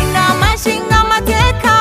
Inama nshingamateka.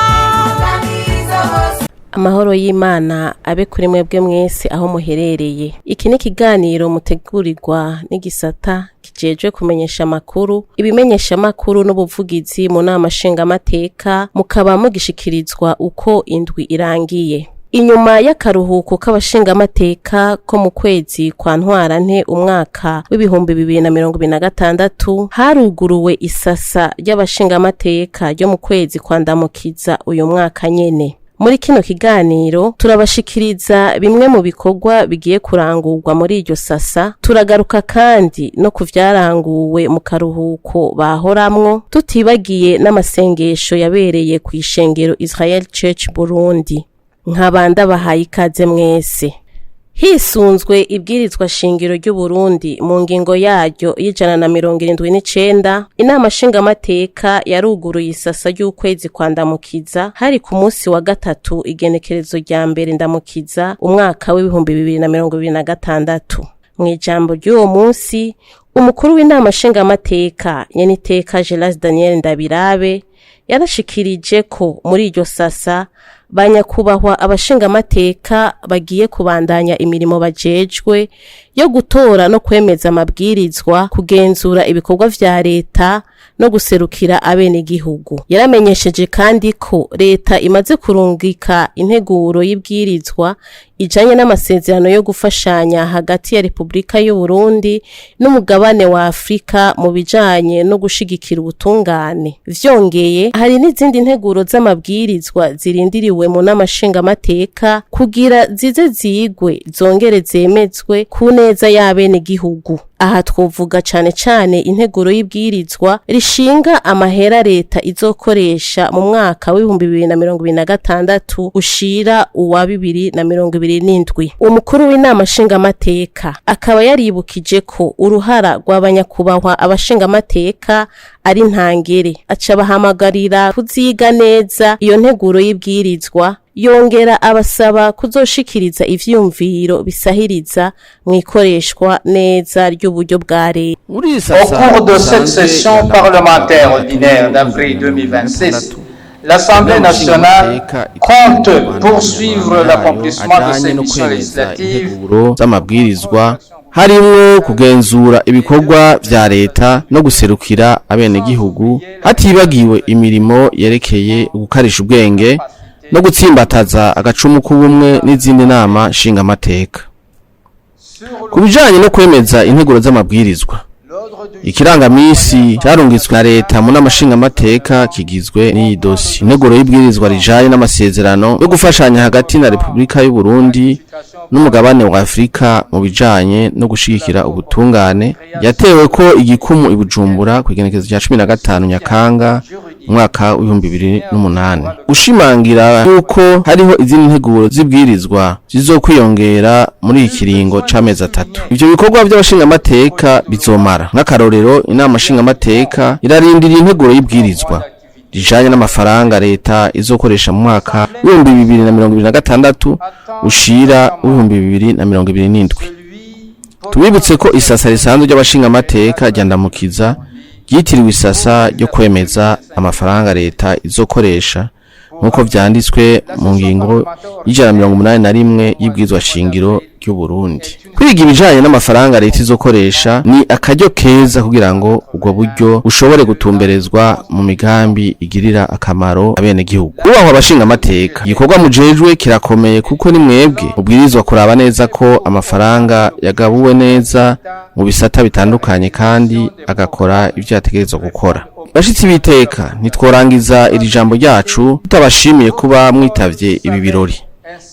Amahoro y'Imana abe kuri mwebwe mwese aho muherereye. Iki ni ikiganiro mutegurirwa n'igisata kijejwe kumenyesha amakuru, ibimenyesha amakuru n'ubuvugizi mu nama nshingamateka, mukaba mugishikirizwa uko indwi irangiye. Inyuma y'akaruhuko k'abashingamateka ko mu kwezi kwa Ntwarante umwaka w'2026, haruguruwe isasa ry'abashingamateka ryo mu kwezi kwa Ndamukiza uyu mwaka nyene. Muri kino kiganiro turabashikiriza bimwe mu bikorwa bigiye kurangurwa muri iryo sasa, turagaruka kandi no ku vyaranguwe mu karuhuko bahoramwo, tutibagiye n'amasengesho yabereye kw'ishengero Israel Church Burundi. Nkaba ndabahaye ikaze mwese. Hisunzwe ibwirizwa shingiro ry'Uburundi mu ngingo yaryo y'179, inama nshingamateka yaruguruye isasa ry'ukwezi kwa Ndamukiza, hari ku munsi wa gatatu igenekerezo rya mbere Ndamukiza umwaka w'2026. Mw'ijambo ry'uwo munsi, umukuru w'inama nshingamateka nyeniteka Gelas Daniel Ndabirabe yarashikirije ko muri iryo sasa banyakubahwa abashingamateka bagiye kubandanya imirimo bajejwe yo gutora no kwemeza amabwirizwa, kugenzura ibikorwa vya leta no guserukira abenegihugu. Yaramenyesheje kandi ko leta imaze kurungika integuro y'ibwirizwa ijanye n'amasezerano yo gufashanya hagati ya Repubulika y'Uburundi n'umugabane wa Afrika mu bijanye no gushigikira ubutungane. Vyongeye, hari n'izindi nteguro z'amabwirizwa zirindiriwe mu nama nshingamateka kugira zize zigwe zongere zemezwe ku neza y'abenegihugu. Aha twovuga cane cane integuro y'ibwirizwa rishinga amahera leta izokoresha mu mwaka w'2026 ushira uwa 2027. Umukuru w'inama nshingamateka akaba yaribukije ko uruhara rw'abanyakubahwa abashingamateka ari ntangere, aca abahamagarira kuziga neza iyo nteguro y'ibwirizwa, yongera abasaba kuzoshikiriza ivyiyumviro bisahiriza mu ikoreshwa neza ry'uburyo bwa leta. Au cours de cette session parlementaire ordinaire d'avril 2026, l'Assemblée nationale compte poursuivre l'accomplissement de ses missions législatives z'amabwirizwa, harimwo kugenzura ibikorwa vya leta no guserukira abenegihugu, hatibagiwe imirimo yerekeye gukarisha ubwenge no gutsimbataza agacumu k'ubumwe n'izindi nama nshingamateka. Ku bijanye no kwemeza integuro z'amabwirizwa, ikirangamisi carungitswe na leta mu nama nshingamateka kigizwe n'iyi dosi: integuro y'ibwirizwa rijanye n'amasezerano yo gufashanya hagati na Repubulika y'u Burundi n'umugabane wa Afrika mu bijanye no gushigikira ubutungane, yatewe ko igikumu i Bujumbura kw'igenekerezo rya 15 Nyakanga umwaka w'2008, ushimangira yuko hariho izindi nteguro z'ibwirizwa zizokwiyongera muri iki kiringo c'amezi 3. Ivyo bikorwa vy'abashingamateka bizomara. Nk'akarorero, inama nshingamateka irarindiriye integuro y'ibwirizwa rijanye n'amafaranga leta izokoresha mu mwaka w'2026 ushira w'2027. Tubibutse ko isasa risanzwe ry'abashingamateka rya Ndamukiza ryitiriwe isasa ryo kwemeza amafaranga leta izokoresha nk'uko vyanditswe mu ngingo y'181 y'ibwirizwa shingiro ry'u Burundi. Kwiga ibijanye n'amafaranga leta izokoresha ni akaryo keza kugira ngo ubwo buryo bushobore gutumberezwa mu migambi igirira akamaro abenegihugu. Ubahwa abashingamateka, igikorwa mujejwe kirakomeye kuko ni mwebwe mubwirizwa kuraba neza ko amafaranga yagabuwe neza mu bisata bitandukanye kandi agakora ivyo yategerezwa gukora. Bashitsi b'iteka, ntitworangiza iri jambo ryacu tutabashimiye kuba mwitavye ibi birori.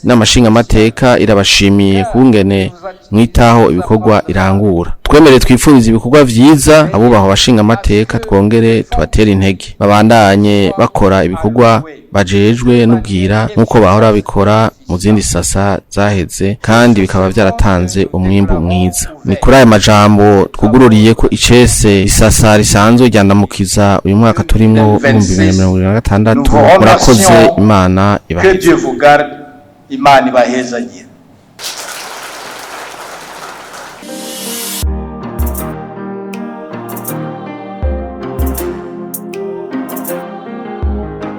Inama nshingamateka irabashimiye kungene mwitaho ibikorwa irangura. Twemere twifurize ibikorwa vyiza abubahwa abashingamateka, twongere tubatere intege babandanye bakora ibikorwa bajejwe n'ubwira nk'uko bahora babikora mu zindi sasa zaheze, kandi bikaba vyaratanze umwimbu mwiza. Ni kuri aya majambo twugururiye ko icese isasa risanzwe rya Ndamukiza uyu mwaka turimwo 2026. Murakoze, Imana Que ibaheze. Dieu vous garde, Imana ibahezagire.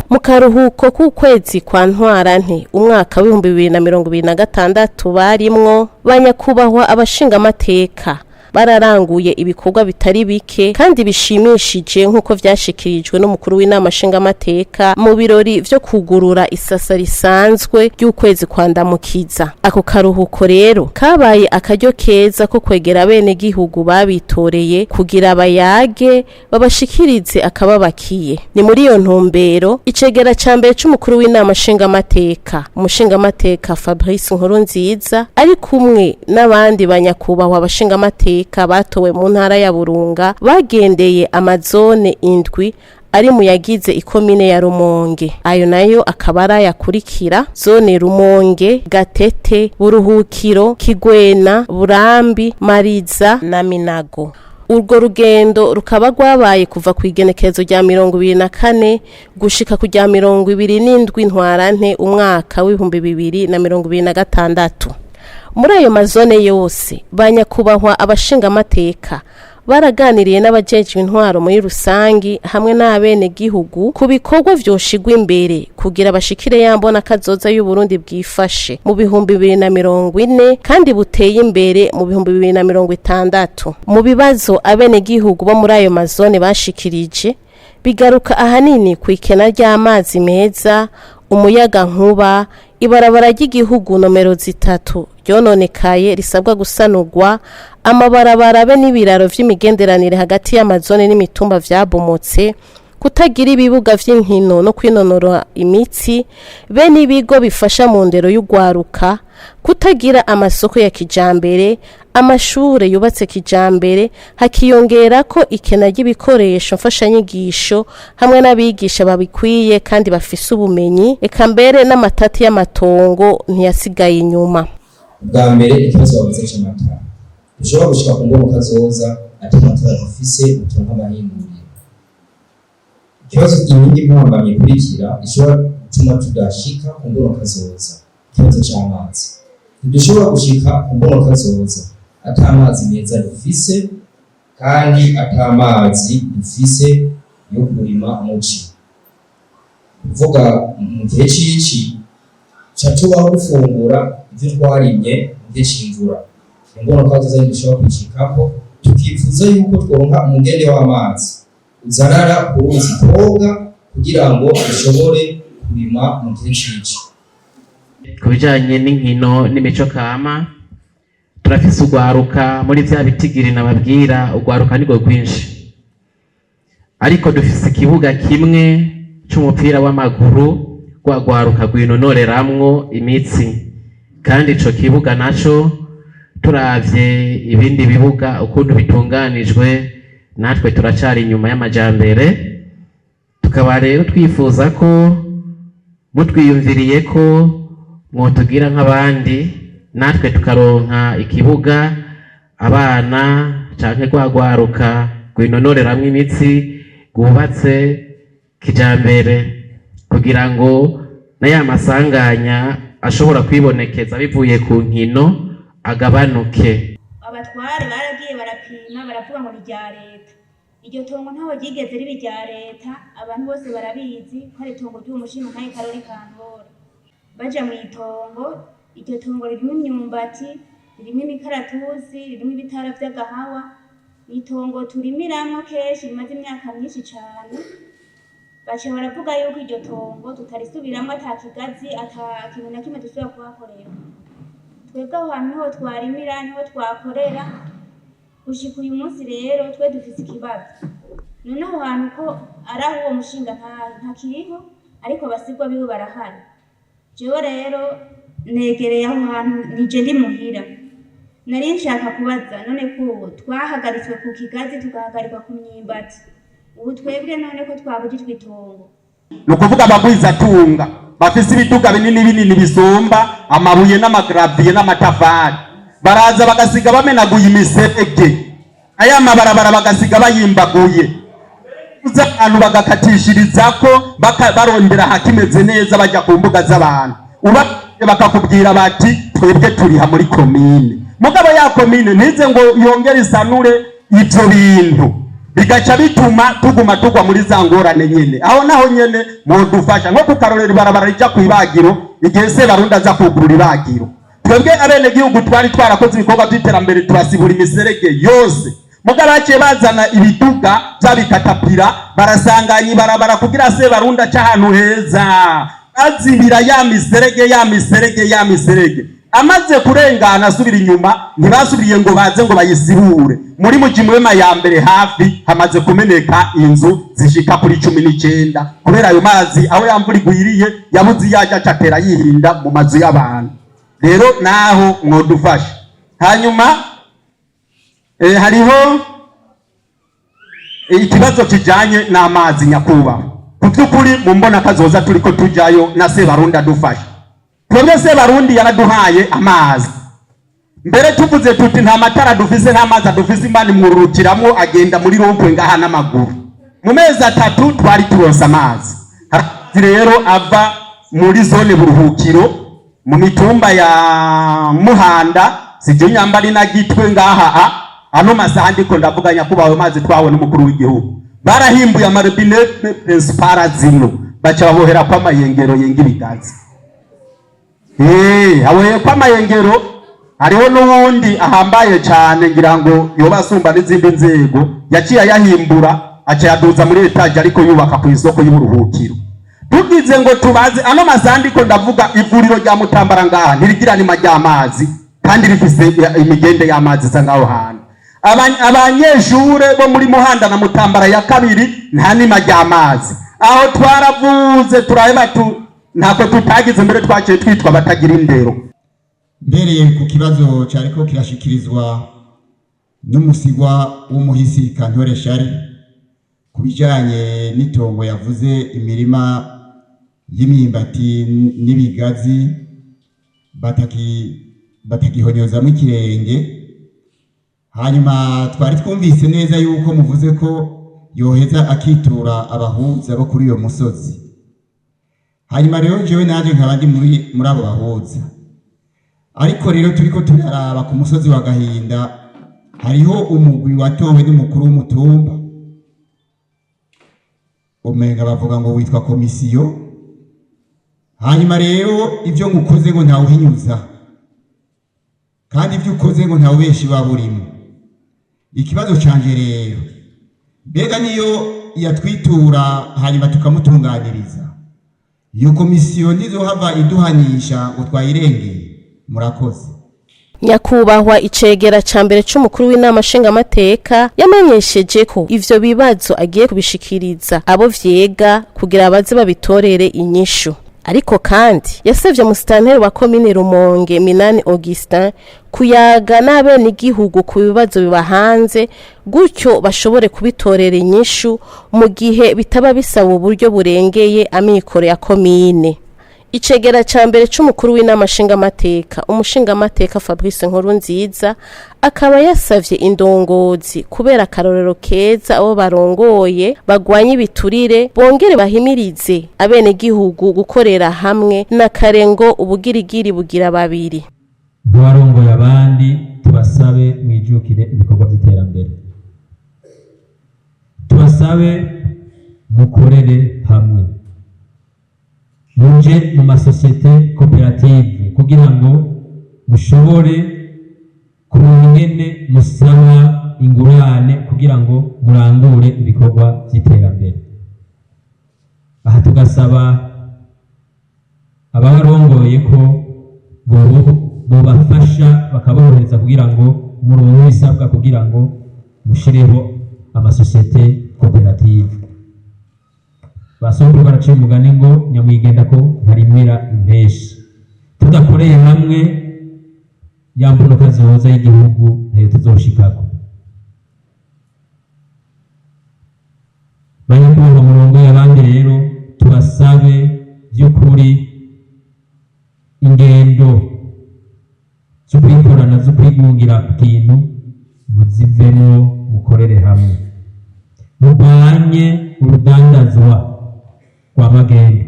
Mu karuhuko k'ukwezi kwa Ntwarante umwaka w'2026 barimwo, banyakubahwa abashingamateka bararanguye ibikorwa bitari bike kandi bishimishije, nk'uko vyashikirijwe n'umukuru w'inama nshingamateka mu birori vyo kugurura isasa risanzwe ry'ukwezi kwa Ndamukiza. Ako karuhuko rero kabaye akaryo keza ko kwegera bene gihugu babitoreye kugira bayage, babashikirize akababakiye. Ni muri iyo ntumbero icegera ca mbere c'umukuru w'inama nshingamateka, umushingamateka Fabrice Nkurunziza, ari kumwe n'abandi banyakubahwa abashingamateka batowe mu ntara ya Burunga, bagendeye amazone 7 ari mu yagize ikomine ya Rumonge. Ayo nayo akaba ari ayakurikira: zone Rumonge, Gatete, Buruhukiro, Kigwena, Burambi, Mariza na Minago. Urwo rugendo rukaba rwabaye kuva ku igenekerezo rya 24 gushika ku rya 27 Ntwarante umwaka w'2026. Muri ayo mazone yose, banyakubahwa abashingamateka baraganiriye n'abajejwe intwaro muri rusangi hamwe n'abenegihugu ku bikorwa vyoshigwa imbere kugira bashikire ya mbona kazoza y'Uburundi bwifashe mu 2040 kandi buteye imbere mu 2060. Mu bibazo abenegihugu bo muri ayo mazone bashikirije, bigaruka ahanini ku ikena ry'amazi meza, umuyaga nkuba, ibarabara ry'igihugu nomero 3 ryononekaye risabwa gusanurwa, amabarabara be n'ibiraro vy'imigenderanire hagati y'amazone n'imitumba vyabomotse, kutagira ibibuga vy'inkino no kwinonora imitsi be n'ibigo bifasha mu ndero y'ugwaruka, kutagira amasoko ya kijambere, amashure yubatse kijambere, hakiyongera ko ikena ry'ibikoresho mfashanyigisho hamwe n'abigisha babikwiye kandi bafise ubumenyi. Eka mbere n'amatati y'amatongo ntiyasigaye inyuma. Bwa mbere, ikibazo bavuze c'amatara: dushobora gushika ku ngoboka kazoza ati amatara dufise uturonka amahinguriro. Ikibazo, iyindi mpambamyi ikurikira ishobora gutuma tudashika ku mbono kazoza, ikibazo c'amazi. Ntidushobora gushika ku mbono kazoza ata amazi meza dufise kandi ata amazi dufise yo kurima muci. Kuvuga mu gihe c'ici ca tubaho dufungura ivyo twarimye mu gihe c'imvura. Imbono kazoza ntidushobora kwishikako. Tukifuza yuko tworonka umugende w'amazi uzanana ku ruzi Koga kugira ngo dushobore kurima mu gihe c'ici. Ku bijanye n'inkino n'imico kama, turafise urwaruka muri vya bitigiri nababwira. Urwaruka nirwo rwinshi, ariko dufise ikibuga kimwe c'umupira w'amaguru rwa rwaruka rwinonoreramwo imitsi, kandi ico kibuga naco turavye ibindi bibuga ukuntu bitunganijwe, natwe turacari inyuma y'amajambere. Tukaba rero twifuza ko mutwiyumviriye ko mwotugira nk'abandi, natwe tukaronka ikibuga abana canke rwa rwaruka rwinonoreramwo imitsi rwubatse kijambere, kugira ngo na ya masanganya ashobora kwibonekeza bivuye ku nkino agabanuke. Abatware baragiye barapima, baravuga ngo ni irya leta. Iryo tongo ntaho ryigeze riba irya leta. Abantu bose barabizi ko ari itongo ry'umushingantahe Karori Kantore. Baja mu itongo, iryo tongo ririmo imyumbati, ririmo imikaratusi, ririmo ibitara vy'agahawa. Ni itongo turimiramwo kenshi, rimaze imyaka myinshi cane. Baca baravuga yuko iryo tongo tutarisubiramwo, ata kigazi, ata kintu na kimwe dusubira kuhakorera. Twebwe aho hantu niho twarimira, niho twakorera gushika uyu munsi. Rero twe dufise ikibazo. None aho hantu ko ari aho uwo mushinga ntakiriho, ariko abasigwa biwe barahari. Jewe rero negereye aho hantu, nije ndi muhira. Nari nshaka kubaza: none ko ubu twahagaritswe ku kigazi, tugahagarikwa ku myimbati, ubu twebwe none ko twabujijwe itongo? Ni ukuvuga abagwizatunga bafise ibiduga binini binini bisumba amabuye n'amagraviye n'amatafari baraza bagasiga bamenaguye imiserege, aya mabarabara bagasiga bayimbaguye, abantu bagakatishirizako barondera hakimeze neza, bajya ku mbuga z'abantu. Uba bakakubwira bati: "Twebwe turiha muri komine." Mugabo ya komine ntize ngo yongere isanure ivyo bintu. Bigaca bituma tuguma tugwa muri za ngorane nyene. Aho naho nyene mwodufasha, nko kukarorera ibarabara rija kw'ibagiro. Igihe Sebarundi aza kugurura ibagiro, twebwe abenegihugu twari twarakoze ibikorwa by'iterambere, turasibura imiserege yose. Mugabo baciye bazana ibiduga vy'abikatapira, barasanganya ibarabara kugira Sebarundi aca ahantu heza, azibira ya miserege, ya miserege, ya miserege. Amaze kurengana asubira inyuma, ntibasubiriye ngo baze ngo bayisibure. Muri Mujimwema ya mbere hafi hamaze kumeneka inzu zishika kuri 19 kubera ayo mazi. Aho yamvura igwiriye, yabuze iyo ajya, acatera yihinda mu mazu y'abantu. Rero naho mwodufasha. Hanyuma hariho ikibazo kijanye n'amazi. Nyakubahwa, ku by'ukuri mu mbona kazoza turiko tujayo na Sebarundi adufasha. Twebwe Sebarundi yaraduhaye amazi. Mbere tuvuze tuti nta matara dufise, nta mazi adufise, Imana imwururukiramwo agenda muri rond-point ngaha n'amaguru. Mu mezi 3 twari turonse amazi. Hari amazi rero ava muri zone Buruhukiro, mu mitumba ya Muhanda, sijyo nyambari na Gitwe ngaha. A ano masaha ndiko ndavuga, nyakubahwa, ayo mazi twawe n'umukuru w'igihugu, barahimbuye amarobine principal zino, baca babohera ko amayengero yenga ibigazi. Aboheye ko amayengero. Hariho n'uwundi ahambaye cyane, ngira ngo yoba asumba n'izindi nzego, yaciye ayahimbura, aca yaduza muri étage, ariko yubaka ku isoko y'uburuhukiro. Tugize ngo tubaze, ano masaha ndiko ndavuga, ivuriro rya Mutambara ngaha ntirigira nima ry'amazi, kandi rifise imigende y'amazi isa ngaho hantu. Abanyeshure bo muri Muhanda na Mutambara ya kabiri nta nima ry'amazi. Aho twaravuze turaheba tu, ntako tutagize, mbere twaciye twitwa batagira indero. Mbereye ku kibazo cyariko kirashikirizwa n'umusigwa w'umuhisi Kantore Shari ku bijanye n'itongo, yavuze imirima y'imyimbati n'ibigazi batagihonyozamo ikirenge. Hanyuma twari twumvise neza yuko muvuze ko yoheza akitura abahuza bo kuri uyo musozi. Hanyuma rero jewe nanje nkaba ndi muri abo bahuza, ariko rero turiko turaraba ku musozi wa Gahinda, hariho umugwi watowe n'umukuru w'umutumba, umenga bavuga ngo witwa komisiyo. Hanyuma rero ibyo ngukoze ngo ntawuhinyuza, kandi ibyo ukoze ngo ntawubeshi baburimo. Ikibazo canje rero, mbega niyo yatwitura hanyuma tukamutunganiriza, iyo komisiyo ntizohava iduhanisha ngo twayirengeye? Murakoze. Nyakubahwa icegera ca mbere c'umukuru w'inama nshingamateka yamenyesheje ko ivyo bibazo agiye kubishikiriza abo vyega kugira baze babitorere inyishu. Ariko kandi yasavye musitanteri wa komine Rumonge, Minani Augustin, kuyaga n'abenegihugu ku bibazo bibahanze, gutyo bashobore kubitorera inyishu mu gihe bitaba bisaba uburyo burengeye amikoro ya komine. Icegera ca mbere c'umukuru w'inama nshingamateka, umushingamateka Fabrice Nkurunziza, akaba yasavye indongozi kubera akarorero keza abo barongoye, bagwanye ibiturire, bongere bahimirize abenegihugu gukorera hamwe, na kare ngo ubugirigiri bugira babiri. Nk'abarongoye abandi, tubasabe mwijukire ibikorwa by'iterambere, tubasabe mukorere hamwe, muje mu masosiyete koperative kugira ngo mushobore kumenya ingene musaba ingurane kugira ngo murangure ibikorwa by'iterambere. Aha tugasaba ababarongoye ko bobafasha, bakaborohereza kugira ngo muronke ibisabwa kugira ngo mushireho amasosiyete koperative. Basokuru baraciye umugani ngo nyamwigenda ko ntarimira impeshi. Tudakoreye hamwe, ya mbonoka zihoza y'igihugu ntayo tuzoshikako. Banyakubahwa murongoye abandi rero, tubasabe by'ukuri ingendo zo kwikorana, zo kwigungira ku kintu, muzivemo, mukorere hamwe, murwanye urudandazwa rwa magendu,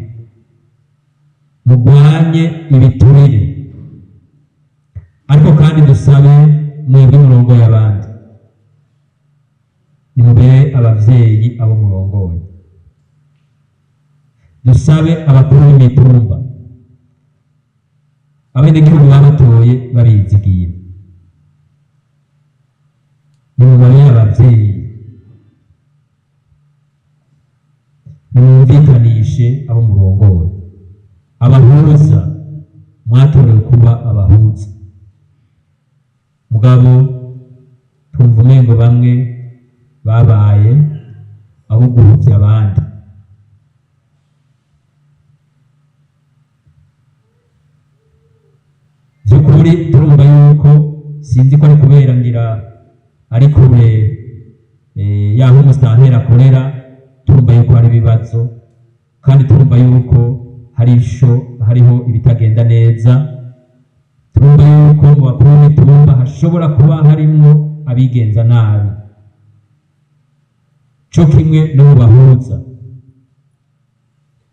murwanye ibiturire. Ariko kandi dusabe mwebwe murongoye abandi, nimubere abarorero. abavyeyi abo murongoye, dusabe abakuru b'imitumba, abenegihugu babatoye babizigiye, nimubabere abavyeyi, nimwumvikanishe abo murongoye, abahuza mwatorewe kuba abahuza. Mugabo twumva umengo bamwe babaye abo guhuvya abandi. By'ukuri turumva yuko sinzi ko ari kubera ngira ari kure yaho umusitanteri akorera, turumva yuko hari ibibazo kandi turumva yuko hari isho hariho ibitagenda neza. Turumva yuko mu bakuru b'imitumba hashobora kuba harimwo abigenza nabi, co kimwe no mu bahuza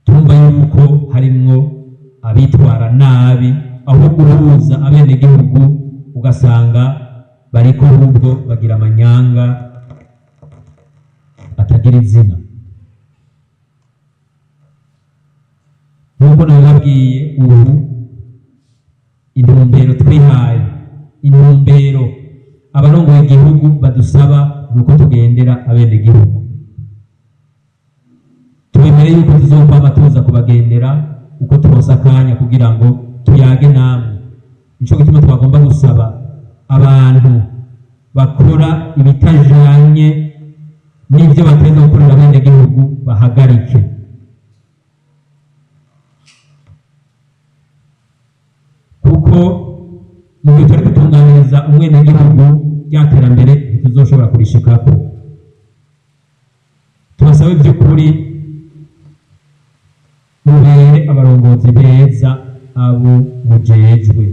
turumva yuko harimwo abitwara nabi, aho guhuza abenegihugu ugasanga bariko ahubwo bagira amanyanga atagira izina. Nk'uko nabibabwiye, ubu intumbero twihaye, intumbero abarongoye igihugu badusaba, ni uko tugendera abenegihugu. Tubemere yuko tuzokwama tuza kubagendera uko turonse akanya kugira ngo tuyage namwe. Nico gituma twagomba gusaba abantu bakora ibitajanye n'ivyo bateza gukorera abenegihugu bahagarike. Kuko mu gihe turi gutunganiriza umwenegihugu, rya terambere ntituzoshobora kurishikako. Tubasabe by'ukuri mubere abarongozi beza abo mujejwe.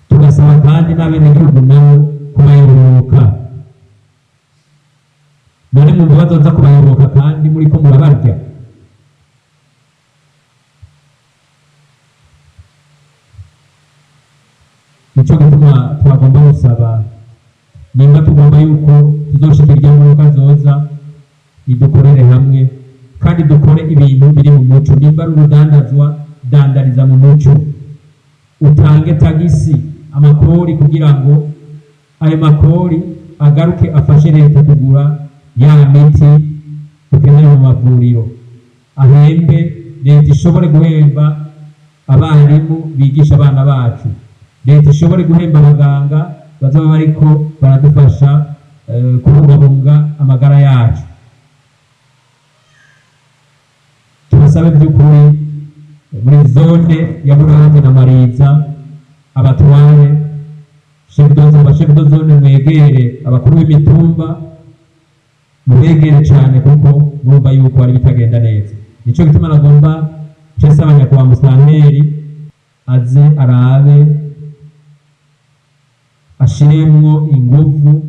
Tugasaba kandi n'abenegihugu nabo kubayoboka. None mwumva bazoza kubayoboka kandi muriko murabarya? Nico gituma twagomba gusaba, nimba tugomba yuko tuzoshika irya ngaruka zoza, nidukorere hamwe kandi dukore ibintu biri mu muco. Nimba ari urudandazwa, dandariza mu muco, utange tagisi, amakori, kugira ngo ayo makori agaruke afashe leta kugura ya miti dukeneye mu mavuriro, ahembe leta ishobore guhemba abarimu bigisha abana bacu, leta ishobore guhemba abaganga bazaba bariko baradufasha kubungabunga amagara yacu. Tubasabe by'ukuri muri zone ya Burambi na Mariza, abatware, chef de zone, chef de zone, mwegere abakuru b'imitumba, mubegere cyane, kuko murumva yuko hari bitagenda neza. Nico gituma nagomba cese abanyakubahwa musitanteri aze arabe, ashiremwo inguvu,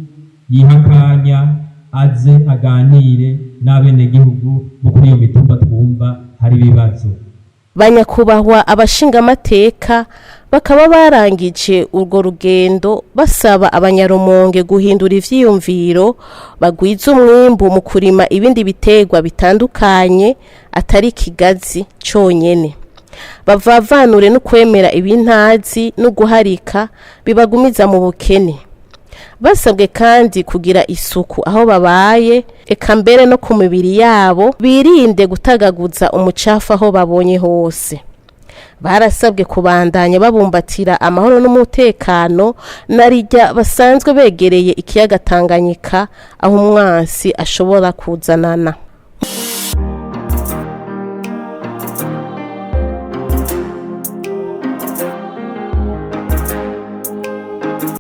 yiha akanya, aze aganire n'abenegihugu bo kuri iyo mitumba twumva hari ibibazo. Banyakubahwa abashingamateka bakaba barangije urwo rugendo basaba abanyarumonge guhindura ivyiyumviro, bagwiza umwimbu mu kurima ibindi biterwa bitandukanye atari ikigazi conyene, bavavanure no kwemera ibintazi no guharika bibagumiza mu bukene. Basabwe kandi kugira isuku aho babaye, eka mbere no ku mibiri yabo, birinde gutagaguza umucafu aho babonye hose. Barasabwe kubandanya babumbatira amahoro n'umutekano, narijya basanzwe begereye ikiyaga Tanganyika aho umwansi ashobora kuzanana.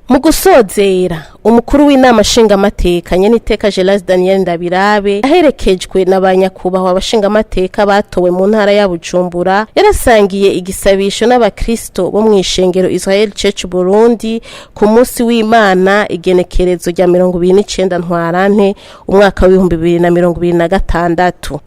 Mu gusozera, umukuru w'inama nshingamateka nyeniteka Gerard Daniel Ndabirabe, aherekejwe na ba nyakubahwa abashingamateka batowe mu ntara ya Bujumbura, yarasangiye igisabisho n'abakristo bo mu ishengero Israel Church Burundi ku munsi w'Imana, igenekerezo rya 29 Ntwarante umwaka wa 2026.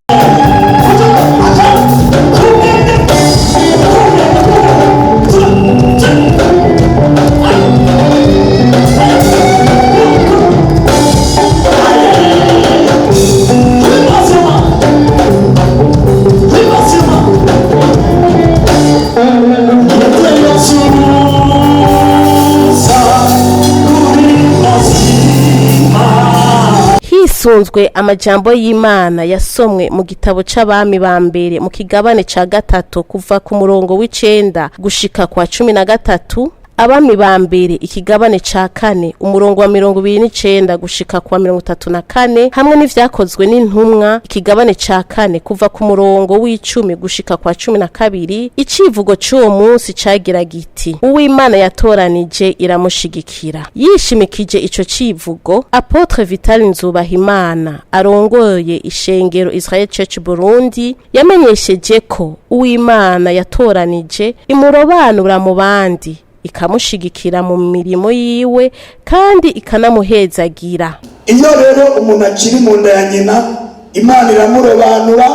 Hisunzwe amajambo y'Imana yasomwe mu gitabo c'abami ba mbere mu kigabane ca 3 kuva ku murongo w'9 gushika kwa 13, abami ba mbere ikigabane ca 4 umurongo wa 29 gushika kwa 34, hamwe n'ivyakozwe n'intumwa ikigabane ca 4 kuva ku murongo w'10 gushika kwa 12. Icivugo c'uwo munsi cagira giti: Uwimana yatoranije iramushigikira. Yishimikije ico civugo, Apotre Vital Nzubahimana arongoye ishengero Israel Church Burundi yamenyesheje ko Uwimana yatoranije imurobanura mu bandi, ikamushigikira mu mirimo yiwe kandi ikanamuhezagira. Iyo rero umuntu akiri mu nda ya nyina, Imana iramurobanura,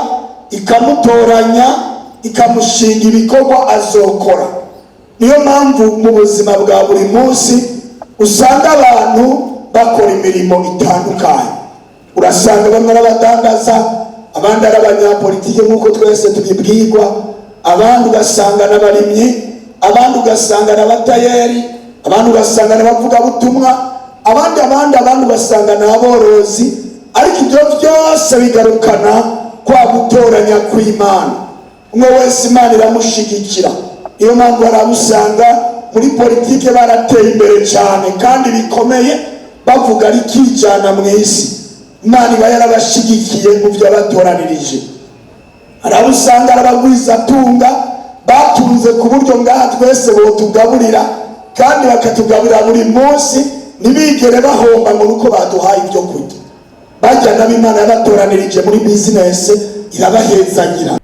ikamutoranya, ikamushinga ibikorwa azokora. Niyo mpamvu mu buzima bwa buri munsi usanga abantu bakora imirimo itandukanye. Urasanga bamwe ari abadandaza, abandi ari abanyapolitike nk'uko twese tubibwirwa, abandi ugasanga n'abarimyi, abandi ugasanga n'abatayeri, abandi ugasanga n'abavugabutumwa, abandi abandi abandi ugasanga n'aborozi. Ariko ibyo byose bigarukana kwa gutoranya kw'Imana. Umwe wese Imana iramushigikira. Niyo mpamvu hari abo usanga muri politike barateye imbere cyane kandi bikomeye, bavuga rikijana mu isi. Imana iba yarabashigikiye mu byo yabatoranirije. Hari abo usanga ari abagwizatunga batunze ku buryo ngaha twese botugaburira kandi bakatugaburira buri munsi, ntibigere bahomba ngo nuko baduhaye ibyo kurya. Bajya nabo Imana yabatoranirije muri bizinesi irabahezagira.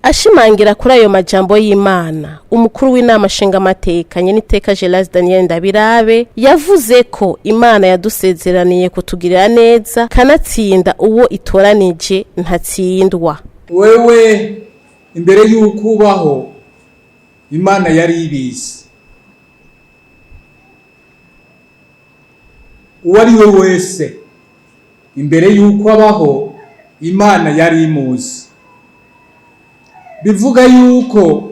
Ashimangira kuri ayo majambo y'Imana, umukuru w'inama nshingamateka Nyeniteka Gerard Daniel Ndabirabe yavuze ko Imana yadusezeraniye kutugirira neza, kanatsinda uwo itoranije ntatsindwa. Wewe imbere y'uko ubaho Imana yari ibizi. Uwo ari we wese imbere y'uko abaho Imana yari imuzi. Bivuga yuko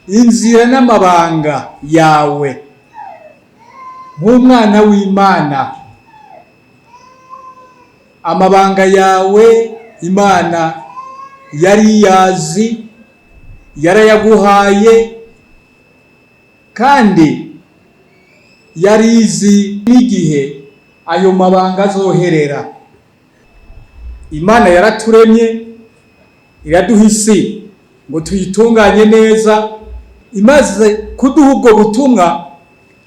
inzira n'amabanga yawe nk'umwana w'Imana, amabanga yawe Imana yari yazi, yarayaguhaye, kandi yarizi n'igihe ayo mabanga azoherera. Imana yaraturemye, iraduha isi ngo tuyitunganye neza. Imaze kuduha ubwo butumwa,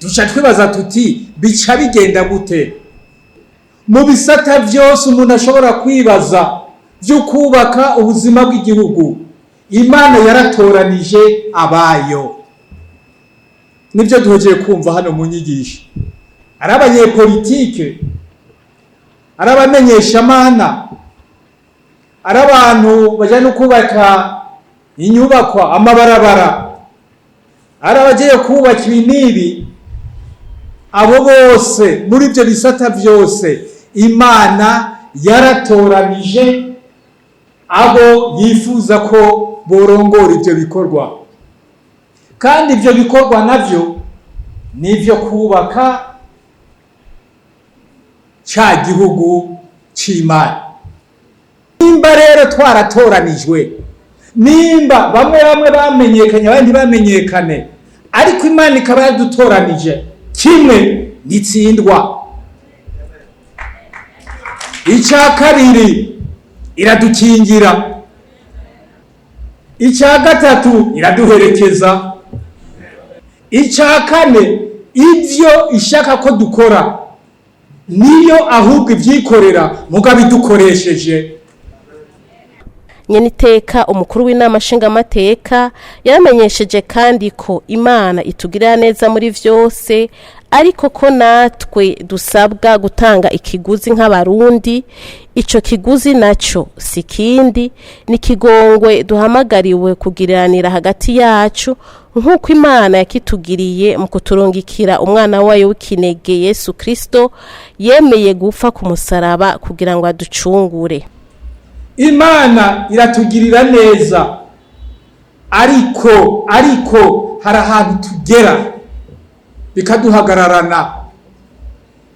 duca twibaza tuti bica bigenda gute? Mu bisata byose umuntu ashobora kwibaza byo kubaka ubuzima bw'igihugu, Imana yaratoranije abayo. Nibyo duhogeye kumva hano mu nyigisho. Ari abanyepolitike, ari abamenyeshamana, ari abantu baje no kubaka inyubakwa, amabarabara, ari abagiye kubaka ibi n'ibi, abo bose muri ibyo bisata byose Imana yaratoranije abo yifuza ko borongora ibyo bikorwa. Kandi ibyo bikorwa navyo nivyo kubaka ca gihugu c'Imana. Nimba rero twaratoranijwe, nimba bamwe bamwe bamenyekanye abandi ntibamenyekane, ariko Imana ikaba yadutoranije, kimwe nitsindwa. Icya kabiri iradukingira, icya gatatu iraduherekeza, icya kane ibyo ishaka ko dukora niyo ahubwo ibyikorera mugabo idukoresheje. Nyeniteka umukuru w'inama nshingamateka yaramenyesheje kandi ko Imana itugirira neza muri vyose, ariko ko natwe dusabwa gutanga ikiguzi nk'abarundi. Ico kiguzi naco si kindi, ni kigongwe duhamagariwe kugiriranira hagati yacu nk'uko Imana yakitugiriye mu kuturungikira umwana wayo w'ikinege Yesu Kristo, yemeye gupfa ku musaraba kugira ngo aducungure. Imana iratugirira neza, ariko hari ahantu tugera bikaduhagararana.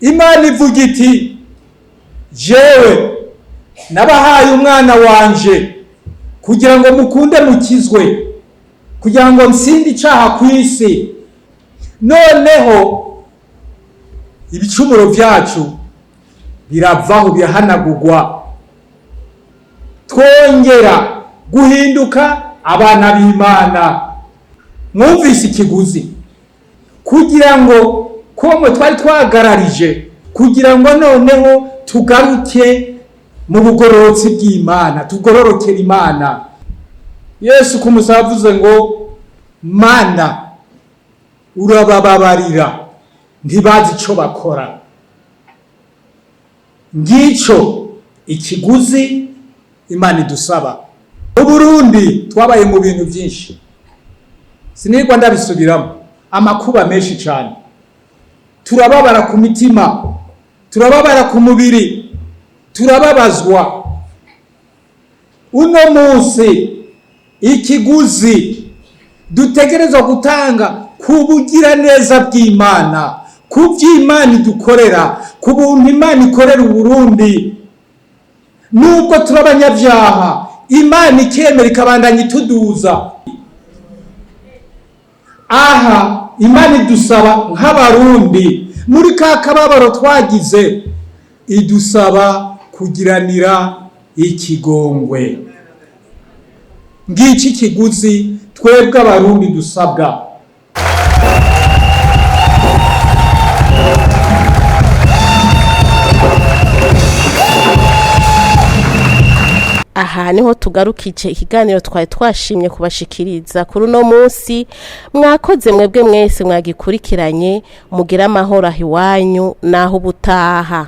Imana ivuga iti Jewe nabahaye umwana wanje kugira ngo mukunde mukizwe, kugira ngo nsinde icaha ku isi. Noneho ibicumuro vyacu biravaho, birahanagurwa, twongera guhinduka abana b'Imana. Mwumvise ikiguzi kugira ngo komwe twari twagararije, kugira ngo noneho tugaruke mu bugororotsi bw'Imana, tugororokere Imana. Yesu ku musaraba avuze ngo Mana urabababarira, ntibazi ico bakora. Ngico ikiguzi Imana idusaba. Mu Burundi twabaye mu bintu byinshi, sinirwa ndabisubiramo, amakuba menshi cyane. Turababara ku mitima, turababara ku mubiri, turababazwa. Uno munsi ikiguzi dutegerezwa gutanga ku bugiraneza bw'Imana, ku by'Imana idukorera, ku buntu Imana ikorera Uburundi. Nubwo turi abanyabyaha, Imana ikemera ikabandanya ituduza. Aha Imana idusaba nk'Abarundi muri ka kababaro twagize, idusaba kugiranira ikigongwe. Ngiki ikiguzi twebwe Abarundi dusabwa. Aha niho tugarukije ikiganiro twari twashimye kubashikiriza kuri uno munsi. Mwakoze mwebwe mwese mwagikurikiranye, mugira amahoro aho iwanyu naho ubutaha.